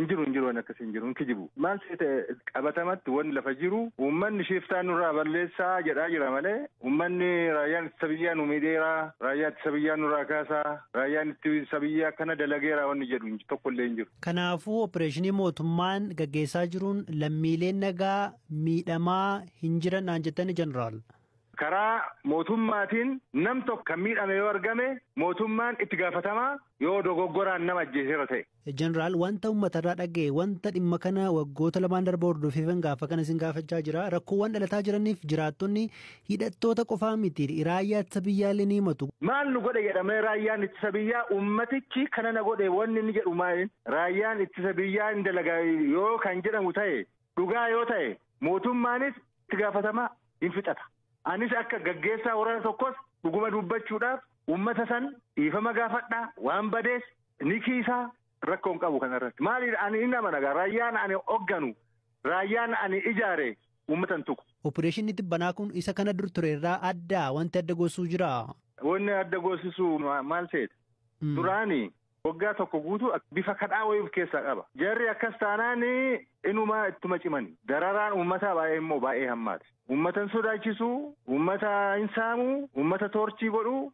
Hin jiru, hin jiru, waan akkasii hin jiru, hin kijibu. Maal seete, qabatamatti wanni lafa jiru uummanni shiftaa nurraa balleessaa jedhaa jira malee uummanni raayyaan ittisa biyyaa nu miidheera, raayyaan ittisa biyyaa nurraa kaasaa, raayyaan ittisa biyyaa kana dalageera wanni jedhu tokkollee hin jiru. Kanaafuu opereeshinii mootummaan gaggeessaa jiruun lammiileen nagaa miidhamaa hin jiran naan jettani, jeneraal? Karaa mootummaatiin nam tokko kan miidhame yoo argame, mootummaan itti gaafatamaa yoo dogoggoraan nama ajjeeseera ta'e. Jeneraal, wanta uummatarraa dhaga'e, wanta dhimma kana waggoota 2n darba hordofeefan gaafa kana isin gaafachaa jira. Rakkoowwan dhalataa jiraniif jiraattonni hidhattoota qofaa miti, raayyaa ittisa biyyaallee ni himatu. Maal nu godhe jedhamee raayyaan ittisa biyyaa, uummatichi kana na godhe wanni inni jedhu maali? Raayyaan ittisa biyyaa hin dalagaa yoo kan jedhamu ta'e, dhugaa yoo ta'e, mootummaanis itti gaafatamaa hin fixata. Anis akka gaggeessaa waraana tokkos dhuguma dubbachuudhaaf uummata san dhiifama gaafadhaa, waan badees ni kiisaa, rakkoo hin qabu kanarratti. Maaliif ani inni amana, raayyaan ani hogganu, raayyaan ani ijaare uummata hin tuqu. Opereeshinni tibbanaa kun isa kana dur ture irraa adda, wanti adda goosuu jira? Wanni adda goosisu maal seeta? Duraani waggaa tokko guutuu bifa kadhaa wayii of keessaa qaba. Jarri akkas taanaan inuma ittuma cimani. Dararaan uummataa baay'ee immoo baay'ee hammaate. Uummata hin sodaachisu, uummata hin saamu, uummata toorchii godhu,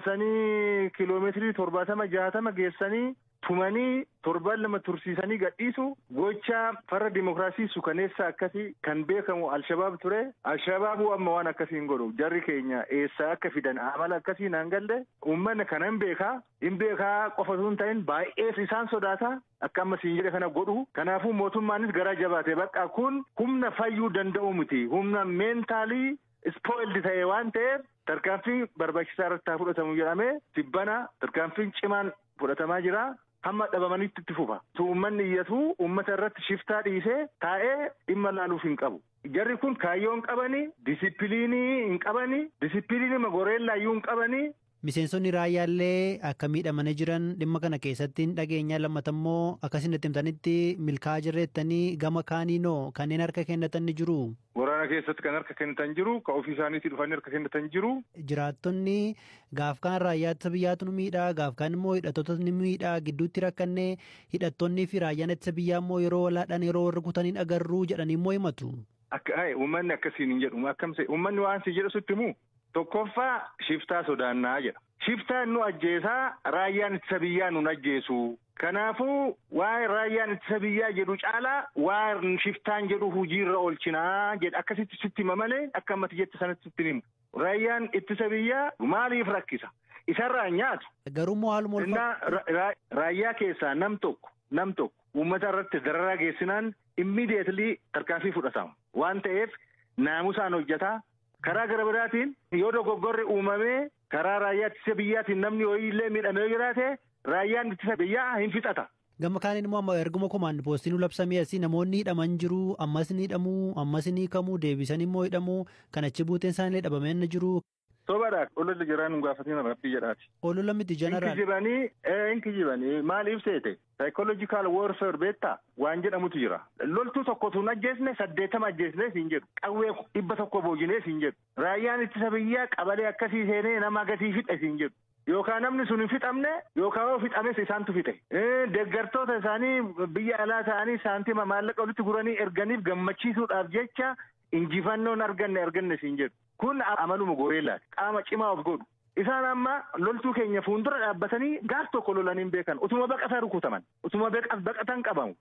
ukkaamsanii kiiloomeetirii 70, 60 geessanii tumanii torban 2 tursiisanii gadhiisu. Gocha farra dimokiraasii sukaneessa akkasii kan beekamu Alshabaab ture. Alshabaabuu amma waan akkasii hin godhu. Jarri keenya eessaa akka fidan amala akkasii naan galle. Uummanni kana hin beekaa. Hin beekaa qofa osoo hin ta'in baay'ees isaan sodaata. Akka amma siin jedhe kana godhu. Kanaafuu mootummaanis garaa jabaate, bakka kun humna fayyuu danda'u miti. Humna mentally spoiled ta'e waan ta'eef tarkaanfii barbaachisaa irratti haa fudhatamu jedhamee tibbana tarkaanfiin cimaan fudhatamaa jira. Hamma dhabamanitti itti fufa. Uummanni iyyatu uummata irratti shiftaa dhiisee taa'ee dhimma laaluuf hin qabu. Jarri kun kaayyoo hin qabani, disipiliinii hin qabani, disipiliinii goreellaayyuu hin qabani. Miseensonni raayyaallee akka miidhamanii jiran dhimma kana keessatti dhageenya. Lammatammoo akkasiin itti himtanitti milkaa'aa jirreettanii, gama kaaniinoo kanneen harka kennatan ni jiru. Waraana keessatti kan harka kennatan jiru, kan ofii isaaniitii dhufanii harka kennatan jiru. Jiraattonni gaaf kaan raayyaa ittisa biyyaatu nu miidhaa, gaaf kaan immoo hidhattoota ni miidhaa, gidduutti rakkannee, hidhattoonnii fi raayyaan ittisa biyyaa immoo yeroo walaadhaan yeroo warri kutaniin agarruu jedhanii immoo himatu. Akka uummanni akkasiin hin jedhu. Akkam uummanni waan si jedhu sitti himu, tokkoffaa shiftaa sodaannaa jedha. Shiftaan nu ajjeesaa, raayyaan ittisa biyyaa nun ajjeesu. Kanaafuu waa'ee raayyaan ittisa biyyaa jedhu caalaa waa'ee shiftaan jedhu hojiirra oolchinaa jedha, akkasitti sitti hima malee akka ammatti jette sanatti sitti himu. Raayyaan ittisa biyyaa maaliif rakkisa? Isarraa nyaatu. Garuu immoo haaluma wal Raayyaa keessaa nam tokko uummata irratti dararaa geessinaan immediately tarkaanfii fudhatama. Waan ta'eef naamusaan hojjetaa. Karaa gara biraatiin yoo dogoggorri uumamee karaa raayyaa ittisa biyyaatiin namni ho'iillee miidhamee jiraate, raayyaan ittisa biyyaa hin fixata. Gama kaaniin immoo amma erguma command postiin labsamee asii namoonni hidhaman jiru, ammas ni hidhamuu, ammas ni hiikamuu, deebisan immoo hidhamuu, kan achi buuteen isaanii dhabamee ni jiru. Sobaadha, olola jiraan nu gaafatina rabbii jedhaati. Olola miti, jeneraal. Inkijibanii, inkijibanii, maaliif seete, psychological warfare beektaa waan jedhamutu jira. Loltuu tokko tun ajjeesne, 80 ajjeesne siin jedhu. Qawwee 100 boojinee siin jedhu. Raayyaan ittisa biyyaa qabalee akkasii seenee nama gatii fixe siin jedhu. Yookaan namni sun hin fixamne, yookaan yoo fixames isaantu fixe. Deeggartoota isaanii biyya alaa ta'anii saantima maallaqa walitti guranii erganiif gammachiisuudhaaf jecha injifannoon arganne arganne siin jedhu. Kun amaluma goreellaati. Qaama cimaa of godhu. Isaan amma loltuu keenya fuuldura dhaabbatanii gaaf tokko lolanii hin beekan. Utuma baqataa rukutaman. Utuma baqatan qabamu.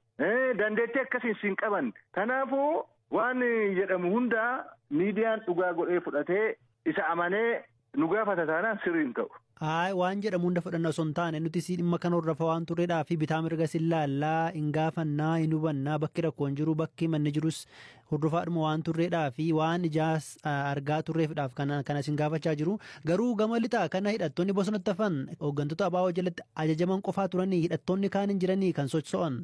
Dandeettii akkasiin siin qaban. Kanaafuu waan jedhamu hundaa miidiyaan dhugaa godhee fudhatee isa amanee nu gaafata taanaan sirrii hin ta'u. Haay, waan jedhamu hunda fudhanna osoo hin taane, nuti si dhimma kana hordofa waan turreedhaa fi bitaa mirga si laallaa hin gaafannaa, hin hubannaa, bakki rakkoon jiru, bakki manni jirus hordofaadhuma waan turreedhaa fi waan ijaas argaa turreefidhaaf kana isin gaafachaa jiru. Garuu gama lixaa kana hidhattoonni bosonatti hafan hooggantoota ABO jalatti ajajaman qofaa turanii, hidhattoonni kaan hin jiranii kan socho'an?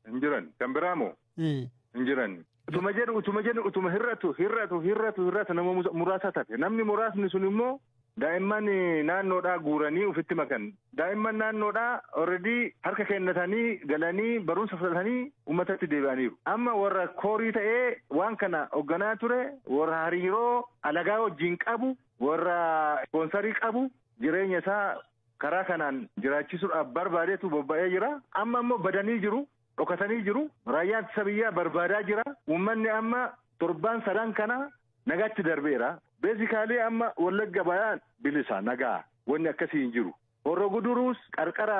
Hin jiran. Kan biraa moo? Hin jiran. Utuma jedhu, utuma jedhu, utuma hir'atu hir'atu hir'atu hir'atu, nama muraasa tafe. Namni muraasni sun immoo daa'imman naannoodhaa guuranii ofitti makan. Daa'imman naannoodhaa already harka kennatanii galanii barumsa fudhatanii uummatatti deebi'aniiru. Amma warra core ta'ee waan kana hoogganaa ture, warra hariiroo alagaa wajjin qabu, warra sponsor qabu, jireenya isaa karaa kanaan jiraachisuudhaaf barbaadeetu bobba'ee jira. Amma immoo badanii jiru. Dhokatanii jiru. Raayyaan ittisa biyyaa barbaadaa jira. Uummanni amma torbaan sadan kana nagaatti darbeera. Basically amma Wallagga bayaan bilisa nagaa. Wanni akkasii hin jiru. Horro Guduruus qarqara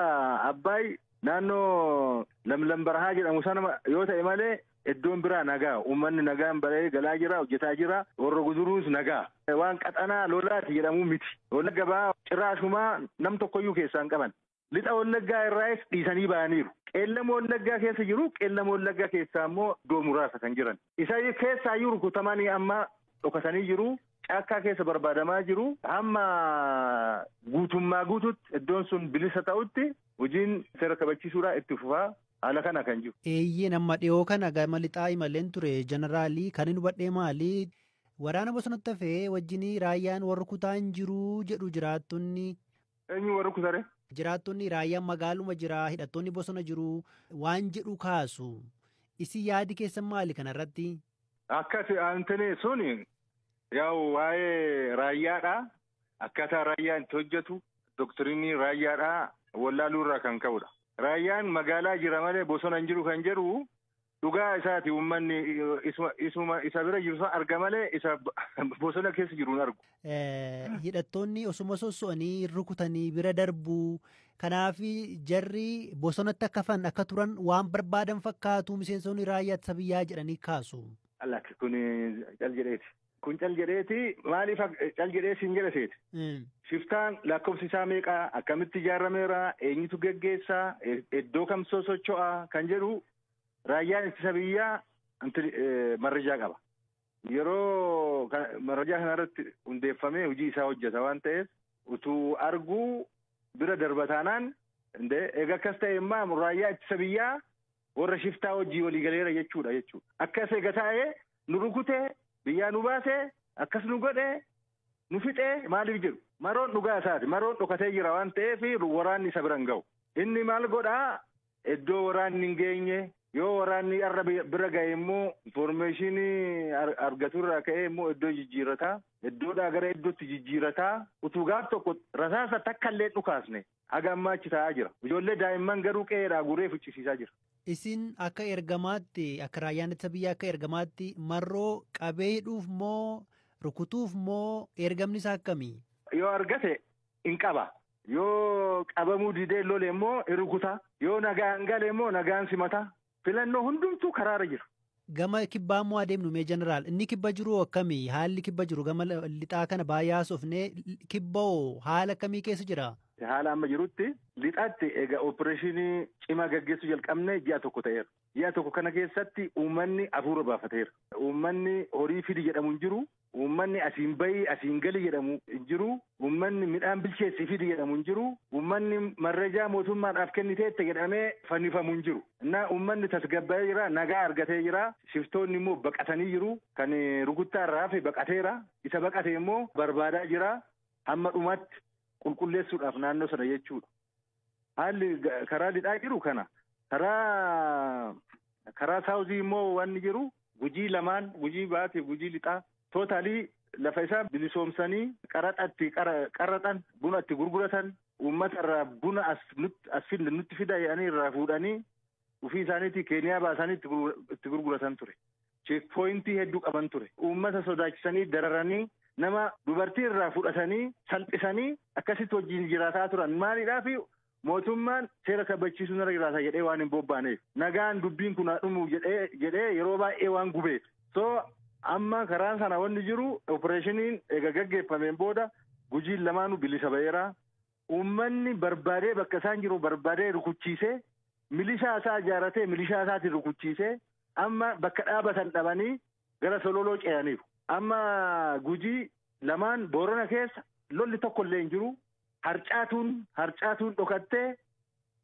Abbaay naannoo Lamlam Barahaa jedhamu sana yoo ta'e malee iddoon biraa nagaa. Uummanni nagaan baree galaa jira, hojjetaa jira. Horro Guduruus nagaa. Waan qaxanaa lolaati jedhamu miti. Wallagga ba'aa ciraashumaa nam tokkoyyuu keessaa hin qaban. Lixa Wallaggaa irraayis dhiisanii ba'aniiru. Qeellama Wallaggaa keessa jiru, qeellama Wallaggaa keessaa immoo iddoo muraasa kan jiran. Isa keessaayyuu rukutamanii amma dhokatanii jiru. Caakkaa keessa barbaadamaa jiru. Hamma guutummaa guututti iddoon sun bilisa ta'utti hojiin seera kabachiisuudhaa itti fufaa haala kana kan jiru. Eeyyeen amma dhiyoo kana gama lixaa imaleen ture jeneraalii kan inni hubadhee maali? Waraana bosonatti hafee wajjin raayyaan warra kutaan jiru jedhu jiraattonni. Eenyu warra kutare? Jiraattonni raayyaan magaaluma jira, hidhattoonni bosona jiru waan jedhu kaasu. Isin yaadi keessan maali kanarratti? Akkas antene suni yaa'u waa'ee raayyaadha. Akkaataa raayyaan itti hojjetu doktrinii raayyaadha wallaaluu irraa kan ka'udha. Raayyaan magaalaa jira malee bosona hin jiru kan jedhu dhugaa isaati. Uummanni isuma isa bira jiru sana arga malee isa bosona keessa jiru hin argu. Hidhattoonni osuma sosso'anii rukutanii bira darbuu kanaaf jarri bosonatti akka hafan akka turan waan barbaadan fakkaatu miseensonni raayyaa ittisa biyyaa jedhanii kaasu. Lakki kun cal jedheeti. Kun cal jedheeti maaliif cal jedhee siin jedha seeti. Shiftaan lakkoofsi isaa meeqaa akkamitti ijaarameera eenyutu geggeessaa iddoo kam socho'aa kan jedhu raayyaan ittisa biyyaa marrajaa qaba. Yeroo marrajaa kanarratti hundeeffamee hojii isaa hojjeta waan ta'eef utuu arguu bira darba taanaan egaa akkas ta'e immoo raayyaa ittisa biyyaa warra shiftaa hojii walii galeera jechuudha jechuudha. Akkas eega taa'ee nu rukutee biyyaa nu baasee akkas nu godhee nu fixee maaliif jedhu. Maroon dhugaa isaati. Maroon dhokatee jira waan ta'eef waraanni isa bira hin ga'u. Inni maal godhaa iddoo waraanni hin geenye yoo waraanni irra bira ga'e immoo informeeshinii argaturraa ka'ee immoo iddoo jijjiirataa iddoodhaa gara iddootti jijjiirataa utuu gaaf tokko rasaasa takka illee dhukaasne haga ammaa achi taa'aa jira. Ijoollee daa'imman garuu qe'eedhaa guree ficcisiisaa jira. Isin akka ergamaatti akka raayyaan ittisa biyyaa akka ergamaatti marroo qabee hidhuuf moo rukutuuf moo ergamni isaa akkamii? Yoo argate hin qaba. Yoo qabamuu didee lole immoo hin rukuta. Yoo nagaan gale immoo nagaan simata. Filannoo hundumtuu karaarra jira. Gama kibbaa immoo adeemnu mee jeneraal inni kibba jiru akkamii? Haalli kibba jiru gama lixaa kana baay'ee haasofnee kibba hoo haala akkamii keessa jira? Haala amma jirutti lixaatti egaa opereeshinii cimaa gaggeessuu jalqabne ji'a tokko ta'eera. Ji'a tokko kana keessatti uummanni hafuura baafateera. Uummanni horii fidi jedhamu hin jiru. Uummanni asiin bahi asiin gali jedhamu hin jiru. Uummanni midhaan bilcheessi fidi jedhamu hin jiru. Uummanni marrajaa mootummaadhaaf kenniteette jedhamee fannifamu hin jiru. Innaa uummanni tasgabbaa'ee jira, nagaa argatee jira. Shiftoonni immoo baqatanii jiru. Kan rukuttaa irraa hafe baqateera. Isa baqate immoo barbaadaa jira. Hamma dhumaatti qulqulleessuudhaaf naannoo sana jechuudha. Haalli karaa lixaa jiru kana. Karaa saawuzii immoo wanni jiru Gujii lamaan, Gujii baatee Gujii lixaa tootaalii lafa isaa bilisoomsanii qaraxatti qaraxan buna itti gurguratan uummata irraa buna as fidne nutti fida jedhanii irraa fuudhanii ofii isaaniitii Keeniyaa baasanii itti gurguratan ture. Cheekpooyintii hedduu qaban ture. Uummata sodaachisanii dararanii nama dubartii irraa fudhatanii salphisanii akkasitti wajjin jiraataa turan. Maaliidhaaf mootummaan seera kabachiisuu narra jiraata jedhee waan hin bobbaaneef. Nagaan dubbiin kun haa dhumu jedhee yeroo baay'ee waan gubeef. So amma karaa sana wanni jiru opereeshiniin eega gaggeeffameen booda Gujiin lamaanuu bilisa ba'eera. Uummanni barbaadee bakka isaan jiru barbaadee rukuchiisee milishaa isaa ijaaratee milishaa isaatiin rukuchiisee amma bakka dhaabatan dhabanii gara Sololoo ce'aniiru. Amma Gujii lamaan Boorana keessa lolli tokko illee hin jiru. Harcaatuun dhokattee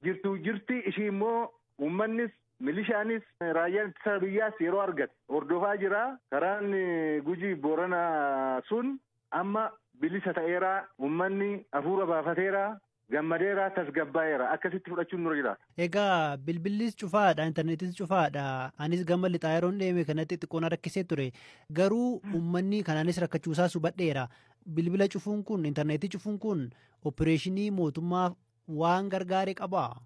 jirtu jirti ishii immoo uummannis milishaanis raayyaan ittisa biyyaas yeroo argate hordofaa jira. Karaan Gujii Boorana sun amma bilisa ta'eera. Uummanni hafuura baafateera. Gammadeera, tasgabbaa'eera. Akkasitti fudhachuun nurra jiraata. Egaa bilbillis cufaadha, intarneetis cufaadha. Anis gama lixaa yeroon deeme kanatti xiqqoon rakkisee ture. Garuu uummanni kanaanis rakkachuusaas hubadheera. Bilbila cufuun kun, intarneetii cufuun kun opereeshinii mootummaa waan gargaare qabaa?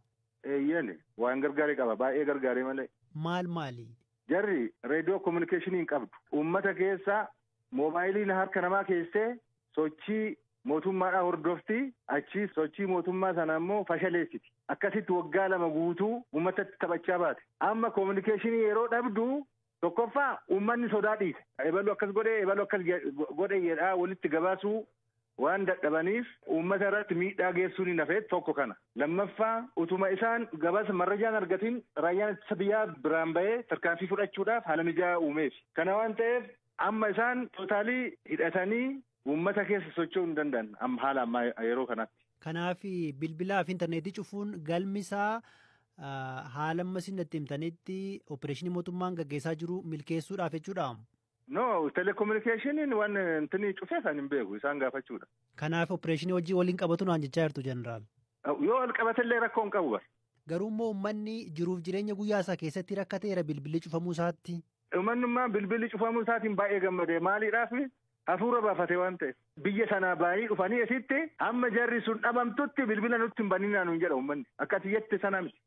Eeyyani waan gargaaree qaba baay'ee gargaaree malee. Maal maali? Jarri reediyoo kominikeeshinii hin qabdu. Uummata keessa moobaayiliin harka namaa keessee sochii mootummaadhaa hordofti achi sochii mootummaa sana immoo fashaleessiti. Akkasitti waggaa 2 guutuu uummatatti taphachaa baate. Amma kominikeeshinii yeroo dhabdu tokkoffaa uummanni sodaa dhiise. Ebaluu akkas godhee ebaluu akkas godhee jedhaa walitti gabaasuu waan dadhabaniif uummata irratti miidhaa geessuun hin hafee tokko kana. Lammaffaa utuma isaan gabaasa marrajaan argatiin raayyaan ittisa biyyaa biraan bahee tarkaanfii fudhachuudhaaf haala mijaa'aa uumeef. Kana waan ta'eef amma isaan tootaalii hidhatanii uummata keessa socho'uu hin danda'an amma haala ammaa yeroo kanatti. Kanaaf bilbilaa fi intarneetii cufuun galmi isaa haala amma isin natti himtanitti opereeshinii mootummaan gaggeessaa jiru milkeessuudhaaf jechuudha. No, telekominikeeshiniin waan intini cufeef ani hin beeku isaan gaafachuudha. Kanaaf opereeshinii hojii waliin qabatu naan jechaa jirtu jeneraal. Yoo wal qabatellee rakkoo hin qabu bar. Garuu immoo uummanni jiruuf jireenya guyyaa isaa keessatti rakkateera bilbilli cufamuu isaatti. Uummanni bilbilli cufamuu isaatiin baay'ee gammade maaliidhaaf hafuura baafate waan ta'eef. Biyya sanaa baay'ee dhufanii asitti hamma jarri sun dhabamtutti bilbila nutti hin baninaa nuun jedha uummanni akka ati sana miti.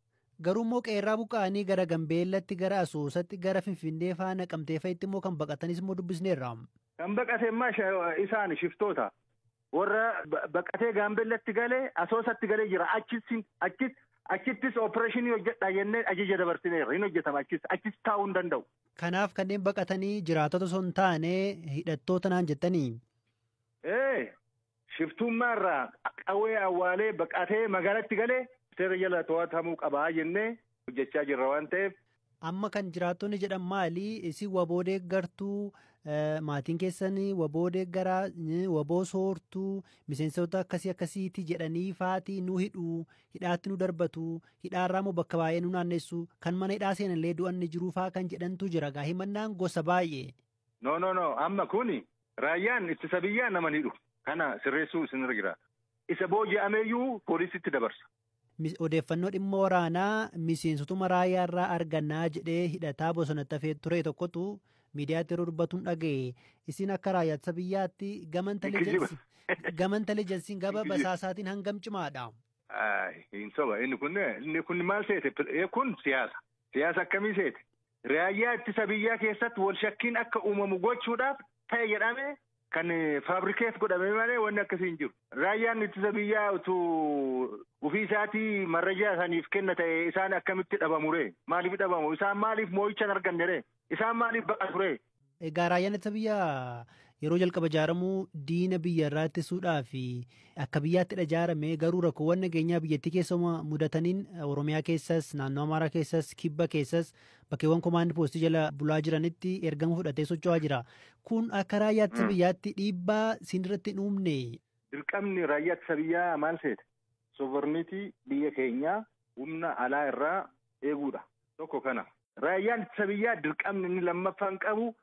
Garuu immoo qeerraa buqqa'anii gara Gambeellatti, gara Asoosatti, gara Finfinnee fa'aa Naqamtee fa'itti immoo kan baqatanis immoo dubbisneerra. Kan baqate immoo isaan shiftoota. Warra baqatee Gaambeellatti galee Asoosatti galee jira. Achittis opereeshinii hojjedhaa jennee ajaja dabarsineerra. Hin hojjetama achis taa'uu hin danda'u. Kanaaf kanneen baqatanii jiraatota osoo hin taane hidhattoota naan jettanii. Shiftummaa irraa qawwee awwaalee baqatee magaalatti galee. Seera jala to'atamuu qabaa jennee hojjechaa jirra waan ta'eef. Amma kan jiraattonni jedhan maali? Isin waboo deeggartuu, maatiin keessan waboo deeggaraa, waboo soortuu, miseensota akkasii akkasiiti jedhanii faatii nu hidhu, hidhaatti nu darbatu, hidhaarraa immoo bakka baay'ee nu naannessu, kan mana hidhaa seenallee du'anni jiruu faa kan jedhantu jira. Gaa himannaan gosa baay'ee. No no no amma kuni raayyaan ittisa biyyaa nama hidhu. Kana sirreessuu isinirra jiraata. Isa booji'ameeyyuu poolisitti dabarsa. Odeeffannoo dhimma waraanaa miseensotuma raayyaa irraa argannaa jedhee hidhataa bosonatti hafee ture tokkotu miidiyaatti yeroo dubbatuun dhaga'e. Isin akka raayyaa ittisa biyyaatti gama intelijensiin gama basaasaatiin hangam cimaadha? Hin soba inni kun maal seete? Kun siyaasa. Siyaasa akkamii seete? Raayyaa ittisa biyyaa keessatti wal shakkiin akka uumamu gochuudhaaf ta'e jedhame kan faabrikeet godhame malee wanni akkasii hin jiru. Raayyaan ittisa biyyaa utuu ofii isaatii marrajaa isaaniif kenna ta'e isaan akkamitti dhabamu ree? Maaliif dhabamu? Isaan maaliif moo'icha hin arganne ree? Isaan maaliif baqatu ree? Egaa raayyaan ittisa biyyaa yeroo jalqaba ijaaramuu diina biyya irraa ittisuudhaaf akka biyyaatti ijaarame garuu rakkoowwan nageenyaa biyyattii keessa mudataniin Oromiyaa keessas naannoo Amaaraa keessas Kibba keessas bakkeewwan komaandi poostii jala bulaa jiranitti ergama fudhatee socho'aa jira. Kun akka raayyaa ittisa biyyaatti dhiibbaa isin irratti hin uumne. Dirqamni raayyaa ittisa biyyaa maal seete? Sovereignty biyya keenyaa humna alaa irraa eeguudha. Tokko kana. Raayyaan ittisa biyyaa dirqamni inni lammaffaan qabu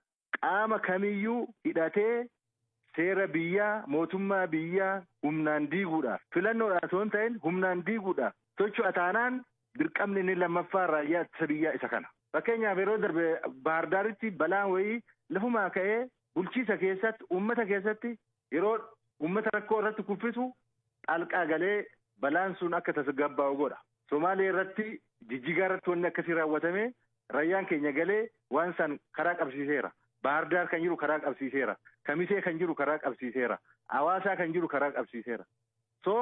qaama kamiyyuu hidhatee seera biyyaa mootummaa biyyaa humnaan diiguudha. Filannoodhaan osoo hin ta'in humnaan diiguudha. Socho'a taanaan dirqamni inni lammaffaa raayyaa ittisa biyyaa isa kana. Fakkeenyaaf yeroo darbe Baahirdaaritti balaan wayii lafumaa ka'ee bulchiisa keessatti uummata keessatti yeroo uummata rakkoo irratti kuffisu xaalqaa galee balaan sun akka tasgabbaa'u godha. Somaalee irratti Jijjigaa irratti wanni akkasii raawwatame raayyaan keenya galee waan san karaa qabsiiseera. Baahirdaar kan jiru karaa qabsiiseera. Kamisee kan jiru karaa qabsiiseera. Hawaasaa kan jiru karaa qabsiiseera. So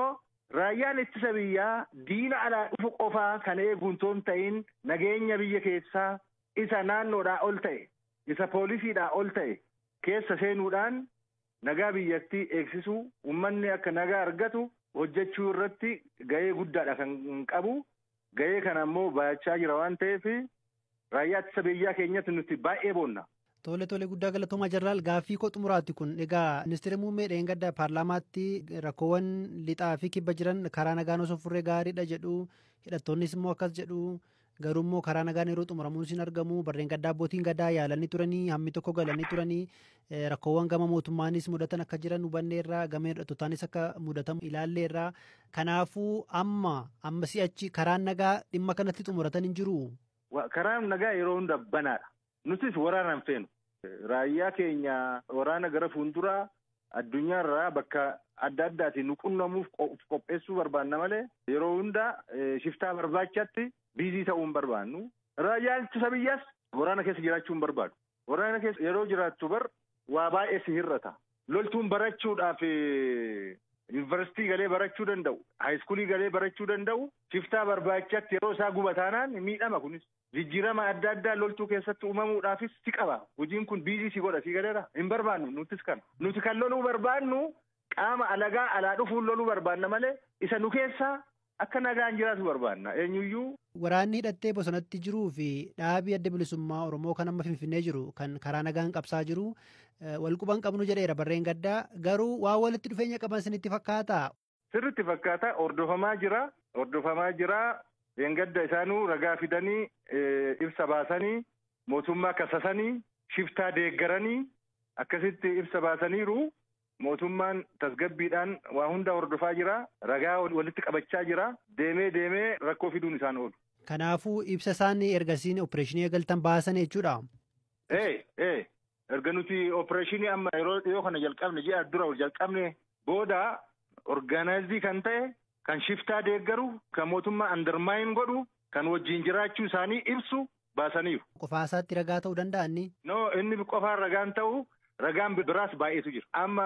raayyaan ittisa biyyaa diina alaa dhufu qofaa kan eeguun otoo hin ta'in nageenya biyya keessaa isa naannoodhaa ol ta'e isa poolisiidhaa ol ta'e keessa seenuudhaan nagaa biyyattii eegsisuu uummanni akka nagaa argatu hojjechuu irratti gahee guddaadha kan qabu. Gahee kana immoo baachaa jira waan ta'eef raayyaa ittisa biyyaa keenyatti nuti baay'ee boonna. Tole tole guddaa galatoomaa jeneraal gaaffii koo xumuraatti kun egaa ministeerri muummee dheengadda paarlaamaatti rakkoowwan lixaa fi kibba jiran karaa nagaan osoo furree gaariidha jedhu hidhattoonnis immoo akkas jedhu garuu immoo karaa nagaan yeroo xumuramuun sin argamu barreen gaddaa abbootiin gadaa yaalanii turanii hammi tokko galanii turanii rakkoowwan gama mootummaanis mudatan akka jiran hubanneerra gama hidhattootaanis akka mudatamu ilaalleerra kanaafuu amma amma si'achi karaan nagaa dhimma kanatti xumuratan hin jiru. Karaan nagaa yeroo hunda banaadha. Nutis waraana hin feenu. Raayyaa keenya waraana gara fuulduraa addunyaarraa bakka adda addaatiin nu qunnamuuf qopheessuu barbaanna malee yeroo hunda shiftaa barbaachatti busy ta'uu hin barbaannu. Raayyaan ittisa biyyaas waraana keessa jiraachuu hin barbaadu. Waraana keessa yeroo jiraattu bar waa baay'ee si hir'ata. Loltuun barachuudhaaf yuunivarsiitii galee barachuu danda'u, high schoolii galee barachuu danda'u, shiftaa barbaachatti yeroo isaa gubataanaan miidhama kunis. Jijjiirama adda addaa loltuu keessatti uumamuudhaafis si qaba. Hojiin kun busy si godha, si galeera. Hin barbaannu nutis kana. Nuti kan loluu barbaannu qaama alagaa alaa dhufuun loluu barbaanna malee isa nu keessaa akka nagaan jiraatu barbaanna eenyuyyuu. Waraanni hidhattee bosonatti jiruu fi dhaabii Adda Bilisummaa Oromoo kan amma Finfinnee jiru kan karaa nagaan qabsaa jiru walquban qabnu jedheera barreen gaddaa, garuu waan walitti dhufeenya qaban isinitti fakkaataa? Sirriitti fakkaata, hordofamaa jira, hordofamaa jira. Gadda isaanuu ragaa fidanii ibsa baasanii, mootummaa kasasanii, shiftaa deeggaranii akkasitti ibsa baasaniiru. Mootummaan tasgabbiidhaan waa hunda hordofaa jira. Ragaa walitti qabachaa jira. Deemee deemee rakkoo fiduun isaan oolu. Kanaafuu ibsa isaan ergasiin opereeshinii eegaltan baasan jechuudha. Ee, erga nuti opereeshinii amma yeroo dhiyoo kana jalqabne, ji'a dura jalqabne booda, organize kan ta'e, kan shiftaa deeggaru, kan mootummaa undermine godhu, kan wajjin jiraachuu isaanii ibsu baasaniiru. Qofaasaatti ragaa ta'uu danda'anni? No, inni qofaan ragaan ta'u, ragaan biraas baay'eetu jira. Amma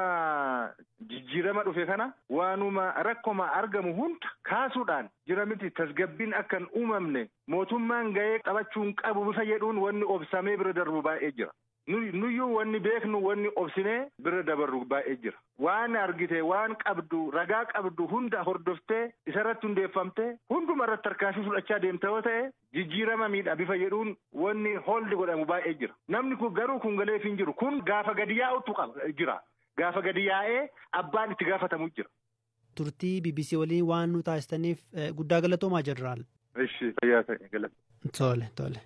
jijjiirama dhufe kana waanuma rakkoma argamu hunda kaasuudhaan jira miti, tasgabbiin akka hin uumamne, mootummaan gahee taphachuu hin qabu bifa jedhuun wanni obsamee bira darbu baay'ee jira. Nuyyuu wanni beeknu, wanni obsinee bira dabarru baay'ee jira. Waan argite, waan qabdu, ragaa qabdu hunda hordoftee, isarratti hundeeffamtee hunduma irratti tarkaanfii fudhachaa deemta yoo ta'e, jijjiirama miidha bifa jedhuun wanni hold godhamu baay'ee jira. Namni kun garuu kun galeef hin jiru. Kun gaafa gadi yaa'utu qaba jira. Gaafa gadi yaa'ee abbaan itti gaafatamu jira. Turtii BBC waliin waan nu taasistaniif guddaa galatoomaa, jeneraal. Ishi, fayyaa ta'e, galata. Tole tole.